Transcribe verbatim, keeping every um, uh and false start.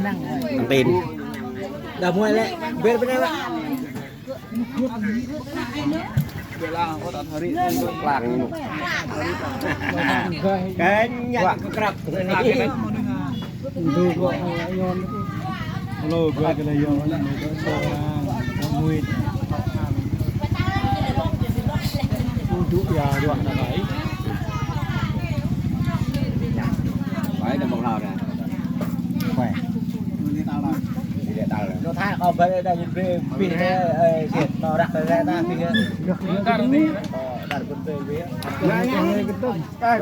Nang tin. Dah muai lĕ, ber bơnai lĕ. Klang. Kanyă kơ krăp. Ndu kơ yon. Lô gua kơ yon, mui. Duk ya, dua na bai. Bai, dah mơ̆ng hlâo dah. Bai. Dah tal. Dah tal. Nô tha kâo bai dah yin bai, bai, ơ, ơ, sĭt, nô răk dah dah dah, bai, ơ. Dah tal ni. Ơ, dah bai, bai, bai. Dah tal.